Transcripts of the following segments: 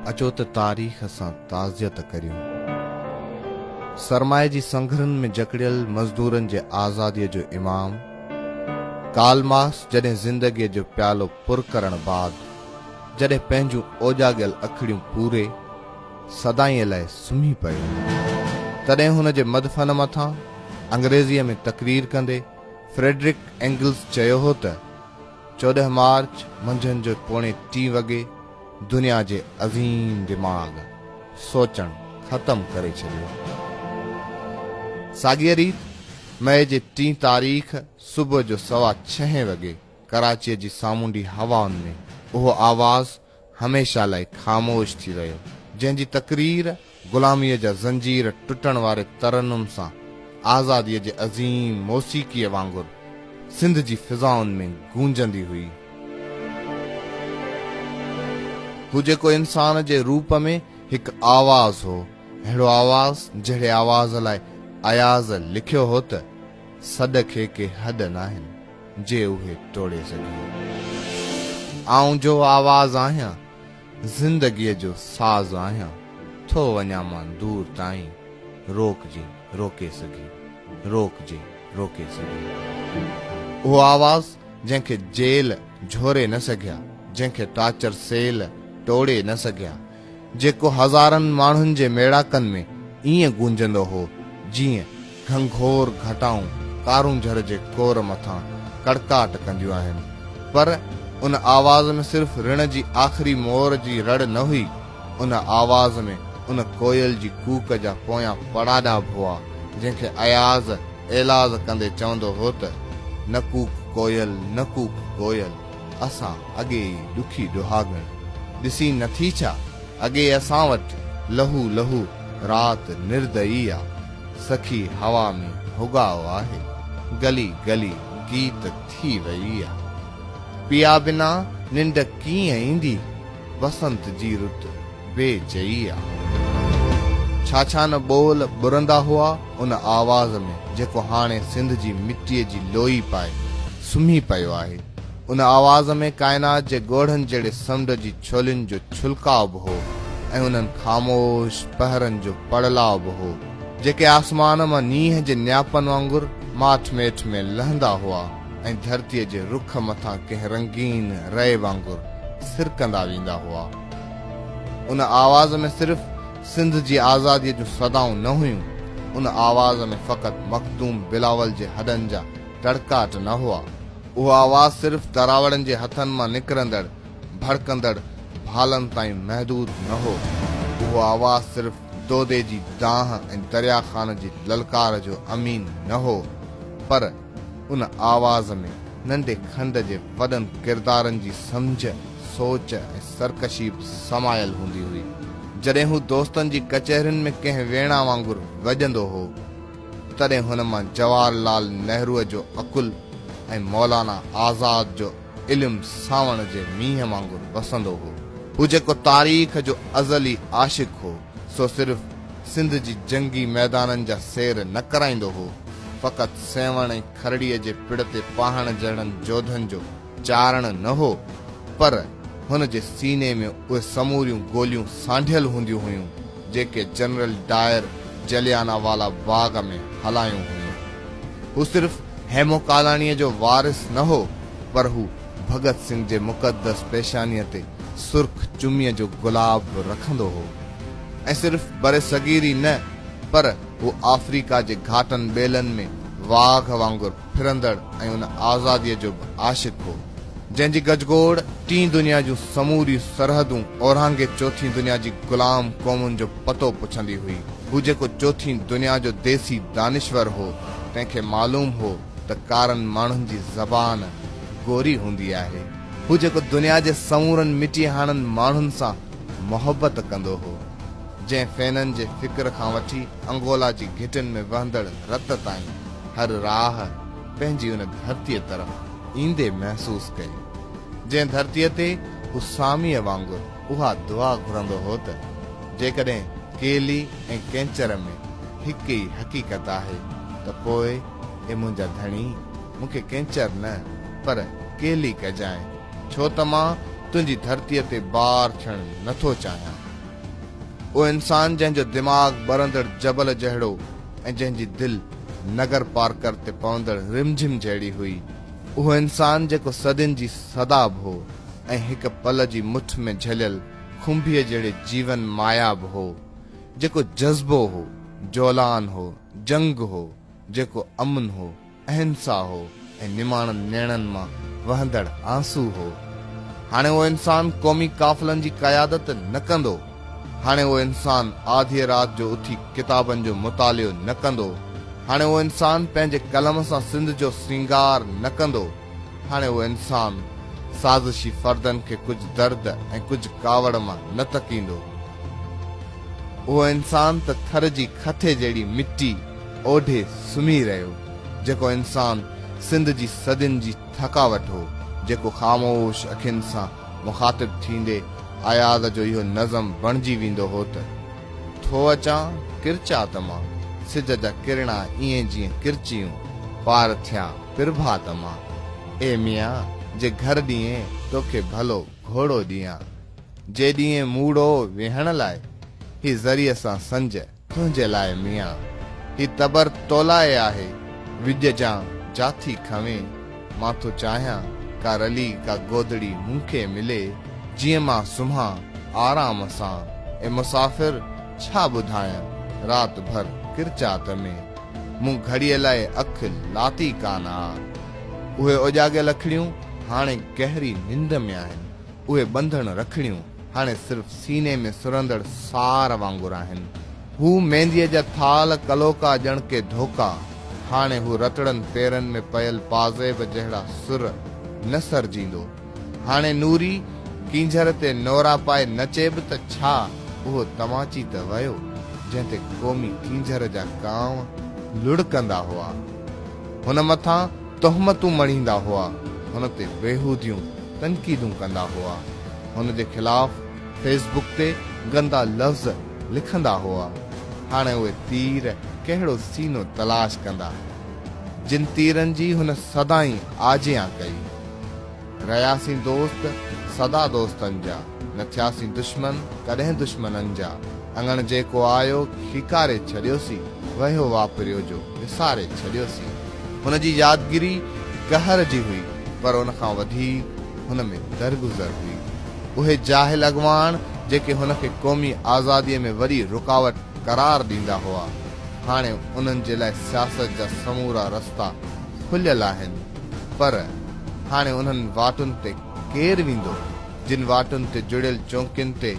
اچو ته تاريخ سان تعزيت ڪريون. سرمائي جي سنگهرن ۾ جڪڙيل مزدورن جي آزاديء جو امام ڪارل مارڪس جڏهن زندگيء جو پيالو پر ڪرڻ بعد جڏهن پنهنجون اوجاڳيل اکڙيون پوري سدائين لاء سمهي پيو، تڏهن هن جي مدفن مٿان انگريزيء ۾ تقرير ڪندي فريڊرڪ اينگلز چيو هو ته، 14 مارچ منجهند جو پوڻي ٽين وڳي دنيا جي عظيم دماغ سوچڻ ختم ڪري ڇڏيو. ساڳيء ريت مئي جي ٽين تاريخ صبح جو سوا ڇهين وڳي ڪراچيء جي سامونڊي هوائن ۾ اهو آواز هميشه لاء خاموش ٿي ويو، جنهن جي تقرير غلاميء جا زنجير ٽٽڻ واري ترنم سان آزاديء جي عظيم موسيقيء وانگر سنڌ جي فضائن ۾ گونجندي هئي. هو جيڪو انسان جي روپ ۾ هڪ آواز هو، اهڙو آواز جهڙي آواز لاء اياز لکيو هو ته، سڏ کي ڪي هڏ ناهن، جي اهي ٽوڙي سگهين. آئون جو آواز آهيان، زندگيء جو ساز آهيان، ٿو وڃان مان دور تائين، روڪ جي روڪي سگهي، روڪ جي روڪي سگهي. اهو آواز جنهن کي جيل جهوري نه سگهيا، جنهن کي ٽارچر سيل ٽوڙي نه سگهيا، جيڪو هزارن ماڻهن جي ميڙاڪن ۾ ائين گونجندو هو، جيئن گهنگهور گهٽائون ڪارونجهر جي ڪور مٿان ڪڙڪاٽ ڪنديون آهن. پر ان آواز ۾ صرف رڻ جي آخري مور جي رڙ نه هئي، ان آواز ۾ ان ڪوئل جي ڪوڪ جا پويان پڙاڏا به هئا، جنهن کي اياز ايلاز ڪندي چوندو هو ته، نه ڪوڪ ڪوئل، نه ڪوڪ ڪوئل. اسان اڳي ئي ڏکي ڏهاڳڻ. ڏسين نٿي ڇا؟ اڳي اسان وٽ لهو لهو رات نردئي آ. سکي هوا ۾ هڳاء آهي. گلي گلي گيت ٿي ويئي آ. پيا بنا ننڊ ڪيئن ايندي؟ بسنت جي رت بي چئي آ. ڇا ڇا نه ٻول ٻرندا هئا ان آواز ۾ جيڪو هاڻي سنڌ جي مٽيء جي لوئي پائي سمهي پيو آهي. ان آواز ۾ ڪائنات جي ڳوڙهن جهڙي سمنڊ جي ڇولين جو ڇلڪاء به هو ۽ انهن خاموش پهرن جو پڙلاء به هو، جيڪي آسمان مان نينهن جي نياپن وانگر ماٺ ميٺ ۾ لهندا هئا ۽ ڌرتيء جي رک مٿان ڪنهن رنگين رئي وانگر سرڪندا ويندا هئا. ان آواز ۾ صرف سنڌ جي آزاديء جون صدائون نه هيون، ان آواز ۾ فقط مخدوم بلاول جي هڏن جا ٽڙڪاٽ نه هئا. اهو آواز صرف دراوڙن جي هٿن مان نڪرندڙ ڀڙڪندڙ ڀالن تائين محدود نه هو. اهو آواز صرف دودي جي دانهن ۽ دريا خان جي للڪار جو امين نه هو، پر ان آواز ۾ ننڍي کنڊ جي وڏن ڪردارن جي سمجهه، سوچ ۽ سرڪشي به سمايل هوندي هئي. جڏهن هو دوستن جي ڪچهرين ۾ ڪنهن ويڻا وانگر وڄندو هو، تڏهن هن مان جواهر لال نهروء جو عقل ۽ مولانا آزاد جو علم سانوڻ جي مينهن وانگر وسندو هو. هو جيڪو تاريخ جو ازلي عاشق هو، سو صرف سنڌ جي جنگي ميدانن جا سير نه ڪرائيندو هو، فقط سيوهڻ ۽ کرڙيء جي پڙ تي پاهڻ جهڙن جوڌن جو چارڻ نه هو، پر هن جي سيني ۾ اهي سموريون گوليون سانڍيل هونديون هيون، جيڪي جنرل ڊائر جلياناوالا باغ ۾ هلايون هيون. هو صرف هيمو ڪالاڻيء جو وارث نه هو، پر هو ڀڳت سنگهه جي مقدس پيشانيء تي سرخ چميء جو گلاب به رکندو هو. ۽ صرف برصغير ئي نه، پر هو آفريڪا جي گهاٽن ٻيلن ۾ واگهه وانگر ڦرندڙ ۽ ان آزاديء جو به عاشق هو، جنهن جي گجگوڙ ٽين دنيا جون سموريون سرحدون اورانگهي چوٿين دنيا جي غلام قومن جو پتو پڇندي هئي. هو جيڪو چوٿين دنيا جو ديسي دانشور هو، تنهن کي معلوم هو ته ڪارن ماڻهن جي زبان گوري هوندي آهي. هو جيڪو دنيا جي سمورن مٽيء هاڻن ماڻهن سان محبت ڪندو هو، جنهن فينن جي فڪر کان وٺي انگولا جي گهٽين ۾ وهندڙ رت تائين هر راهه پنهنجي ان ڌرتيء طرف ايندي محسوس ڪئي، جنهن ڌرتيء تي هو ساميء وانگر اها دعا گهرندو هو ته جيڪڏهن ڪيلي ۽ ڪينچر ۾ هڪ ئي حقيقت آهي ته پوء اي منهنجا ڌڻي مون کي ڪينچر نه پر ڪيلي ڪجانء، ڇو ته مان تنهنجي ڌرتيء تي بار ٿيڻ نٿو چاهيان. اهو انسان جنهن جو دماغ ٻرندڙ جبل جهڙو ۽ جنهن جي دل نگر پارڪر تي پوندڙ رمجھم جهڙي هئي. اهو انسان جيڪو صدين جي صدا به هو ۽ هڪ پل جي مٺ ۾ جهليل کنڀيء جهڙي جيون مايا به هو. جيڪو جذبو هو، جولان هو، جنگ هو، جيڪو امن هو. اهنسا هو ۽ نماڻن نيڻن مان وهندڙ آنسو هو. هاڻي اهو انسان قومي قافلن جي قيادت نه ڪندو. هاڻي اهو انسان آڌيء رات جو اٿي ڪتابن جو مطالعو نه ڪندو. هاڻي اهو انسان پنهنجي قلم سان سنڌ جو سينگار نه ڪندو. هاڻي اهو انسان سازشي فردن کي ڪجهه درد ۽ ڪجهه ڪاوڙ مان نه تڪيندو. اهو انسان ته ٿر جي کٿي جهڙي مٽي اوڍي سمهي رهيو، جيڪو انسان سنڌ جي صدين جي ٿڪاوٽ هو، جيڪو خاموش اکين سان مخاطب ٿيندي اياز جو اهو نظم بڻجي ويندو هو ته. ٿو اچان ڪرچات مان، سج جا ڪرڻا ائين جيئن ڪرچيون، پار ٿيان پرڀات مان. اي ميان، جي گهر ڏينهين، توکي ڀلو گهوڙو ڏيان. جي ڏينهين موڙو ويهڻ لاء، هي ذريء سان سنج. تنهنجي لاء ميان، هي تبر تولاء آهي، وڄ جان جاٿي کنوين، مان ٿو چاهيان ڪا رلي ڪا گودڙي مون کي ملي، جيئن مان سمهان آرام سان، اي مسافر ڇا ٻڌايان، رات ڀر ڪرچات ۾، مون گهڙيء لاء اک لاتي ڪانه آ. اهي اوڄاڳيل اکڙيون هاڻي گهري ننڊ ۾ آهن. اهي ٻنڌڻ رکڻيون هاڻي صرف سيني ۾ سرندڙ سار وانگر آهن. هو مينديء جا ٿال ڪلوڪا ڄڻ ڪي ڌوڪا، هاڻي هو رتڙن پيرن ۾ پيل پازيب جهڙا سر نه سرجيندو. هاڻي نوري ڪينجهر تي نورا پائي نچي به ته ڇا اهو تماچي ته ويو، جنهن تي قومي ڪينجهر جا ڪانء لڙڪندا هئا. هن مٿان تهمتون مڙهيندا هئا، هن تي بيهوديون تنقيدون ڪندا هئا، هن جي خلاف فيس بڪ تي گندا لفظ لکندا هئا، هاڻي اهي تير ڪهڙو سينو تلاش ڪندا، جن تيرن جي هن سدائين آجيان ڪئي. رهياسين دوست سدا دوستن جا، نه ٿياسين دشمن ڪڏهن دشمنن جا، اڱڻ جيڪو آيو کيڪاري ڇڏيوسين، وهيو واپريو جو وساري ڇڏيوسين. هن جي يادگيري قهر جي هئي، پر ان کان وڌيڪ هن ۾ درگذر هئي. اهي جاهل اڳواڻ جيڪي هن کي قومي آزاديء ۾ وڏي رڪاوٽ قرار ڏيندا هئا، هاڻي انهن جي لاء سياست جا سمورا رستا کليل آهن. پر هاڻي انهن واٽن تي ڪير ويندو، جن واٽن تي جڙيل چونڪين تي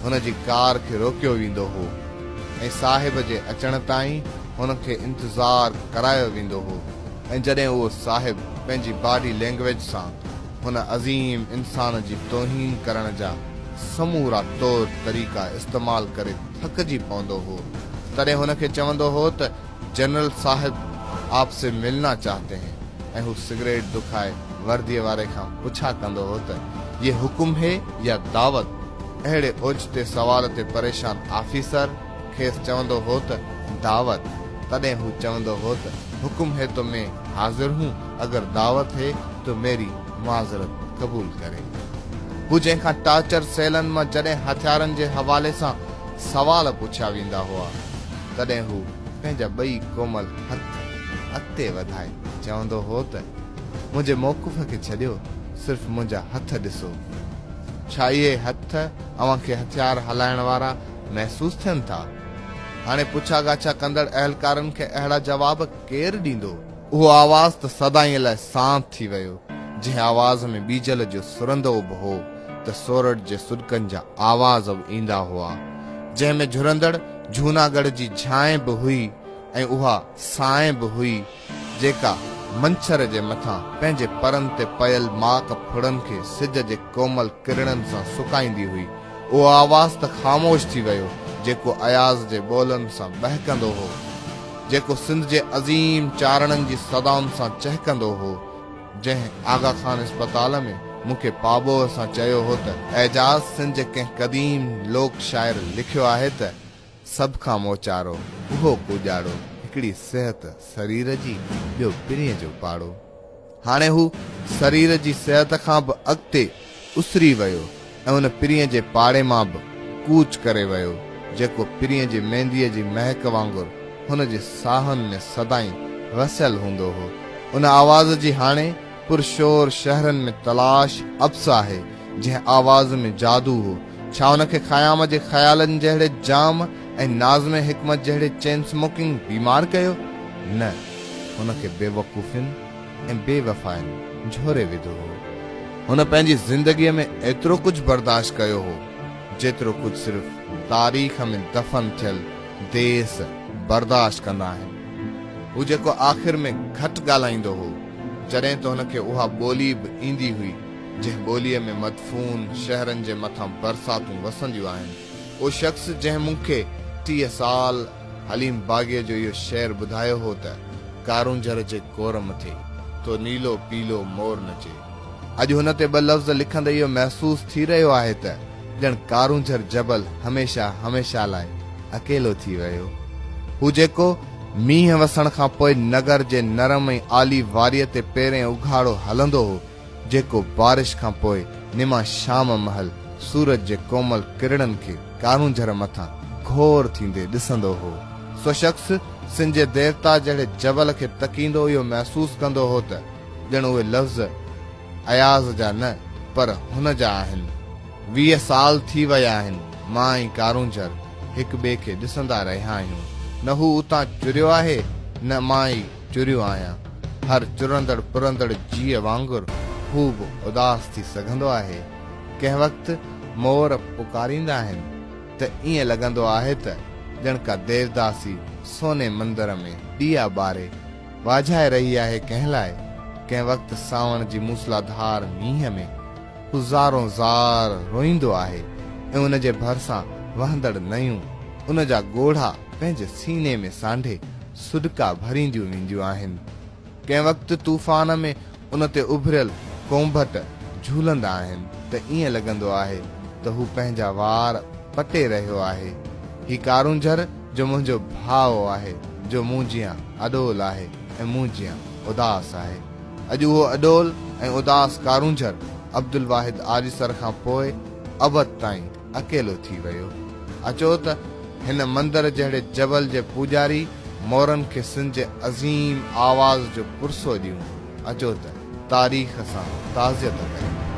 هن جي ڪار کي روڪيو ويندو هو ۽ صاحب جي اچڻ تائين هن کي انتظار ڪرايو ويندو هو ۽ جڏهن اهو صاحب پنهنجي باڊي لينگويج سان هن عظيم انسان جي توهين ڪرڻ جا سمورا طور طريقا استعمال ڪري ٿڪجي پوندو هو تڏهن هن کي چوندو هو ته جنرل صاحب آپ سي ملنا چاهتي هين ۽ هو سگريٽ دکائي ورديء واري کان پڇا ڪندو هو ته يه حڪم هي يا دعوت؟ اهڙي اوچتي سوال تي پريشان آفيسر کيس چوندو هو ته دعوت، تڏهن هو چوندو هو ته حڪم هي تو مين حاضر هون اگر دعوت هي تو ميري معذرت قبول ڪري. هو جنهن کان ٽارچر سيلن مان جڏهن هٿيارن جي حوالي سان سوال پڇيا ويندا هئا، تڏهن هو پنهنجا ٻئي ڪومل هٿ اڳتي وڌائي چوندو هو ته، منهنجي موقف کي ڇڏيو، صرف منهنجا هٿ ڏسو. ڇا اهي هٿ اوهان کي هٿيار هلائڻ وارا محسوس ٿين ٿا؟ هاڻي پڇا ڳاڇا ڪندڙ اهلڪارن کي اهڙا جواب ڪير ڏيندو؟ اهو آواز ته سدائين لاء سانت ٿي ويو، جنهن آواز ۾ ٻيجل جو سرندو به هو ته سورٺ جي سڏڪن جا آواز به ايندا هئا، جنهن ۾ جهرندڙ جهوناڳڙهه جي جھانء به هئي ۽ اها سانء به هئي، جيڪا منڇر جي مٿان پنهنجي پرن تي پيل ماڪ ڦڙن کي سج جي ڪومل ڪرڻن سان سڪائيندي هئي. اهو آواز ته خاموش ٿي ويو، جيڪو اياز جي ٻولن سان ٻهڪندو هو، جيڪو سنڌ جي عظيم چارڻن جي صدائن سان چهڪندو هو، جنهن آغا خان اسپتال ۾ مون کي پاٻوهه سان چيو هو ته، اعجاز سنڌ جي ڪنهن قديم لوڪ شاعر لکيو آهي ته، سڀ کان موچارو اهو ڪوڄاڙو، هڪڙي صحت سرير جي، ٻيو پرينء جو پاڙو. هاڻي هو سرير جي صحت کان به اڳتي اسري ويو ۽ ان پرينء جي پاڙي مان به ڪوچ ڪري ويو. جيڪو پرينء جي مينديء جي مهڪ وانگر هن جي ساهن ۾ سدائين وسيل هوندو هو. ان آواز جي هاڻي پرشور شهرن ۾ تلاش عبث آهي، جنهن آواز ۾ جادو هو. ڇا ان کي خيام جي خيالن جهڙي جام ۽ ناظم حڪمت جهڙي چين سموڪنگ بيمار ڪيو؟ نه، هن کي بيوقوفين ۽ بي وفائين جهوري وڌو هو. هن پنهنجي زندگيء ۾ ايترو ڪجهه برداشت ڪيو هو، جيترو ڪجهه صرف تاريخ ۾ دفن ٿيل ديس برداشت ڪندا آهن. هو جيڪو آخر ۾ گهٽ ڳالهائيندو هو، جڏهن ته هن کي اها ٻولي به ايندي هئي، جنهن ٻوليء ۾ مدفون شهرن جي مٿان برساتون وسنديون آهن. اهو شخص جنهن مون کي 30 سال حليم باغيء جو اهو شعر ٻڌايو هو ته، ڪارونجهر جي ڪور مٿي، ٿو نيلو پيلو مور نچي. اڄ هن تي ٻه لفظ لکندي اهو محسوس ٿي رهيو آهي ته ڄڻ ڪارونجهر جبل هميشه هميشه لاء اڪيلو ٿي ويو. هو جيڪو مينهن وسڻ کان پوء نگر جي نرم ۽ آلي واريء تي پيرين اگهاڙو هلندو هو، جيڪو بارش کان پوء نما شام مهل سورج جي ڪومل ڪرڻن کي ڪارونجهر مٿان گهور ٿيندي ڏسندو هو. سو شخص سن جي ديوتا جهڙي جبل کي تڪيندو اهو محسوس ڪندو هو ته ڄڻ اهي لفظ اياز جا نه پر هن جا آهن. 20 سال ٿي ويا آهن، مان ۽ ڪارونجهر هڪ ٻئي کي ڏسندا رهيا آهيون. نه هو اتان چريو آهي نه مان ئي چريو آهيان. هر چرندڙ پرندڙ جيء وانگر هو به اداس ٿي سگهندو آهي. ڪنهن وقت مور پڪاريندا آهن ته ائين لڳندو آهي ته ڄڻ ڪا ديوداسي سوني مندر ۾ ڏيئا ٻاري واجهائي رهي آهي ڪنهن لاء؟ ڪنهن وقت سانوڻ جي موسلاڌار مينهن ۾ هو زارون زار روئيندو آهي ۽ ان جي ڀرسان وهندڙ نيون ان جا ڳوڙها پنهنجي سيني ۾ سانڍي سڏڪا ڀرينديون وينديون آهن. ڪنهن وقت طوفان ۾ ان تي اڀريل ڪونڀٽ جهولندا آهن ته ائين لڳندو آهي ته هو پنهنجا وار پٽي رهيو آهي. هي ڪارونجهر جو منهنجو ڀاء آهي، جو مون جيان اڏول آهي ۽ مون جيان اداس آهي. اڄ اهو اڏول ۽ اداس ڪارونجهر عبدالواحد آريسر کان پوء ابد تائين اڪيلو ٿي ويو. اچو ته هن مندر جهڙي جبل جي پوڄاري مورن کي سن جي عظيم آواز جو پرسو ڏيون. اچو ته تاريخ سان تعزيت ڪريون.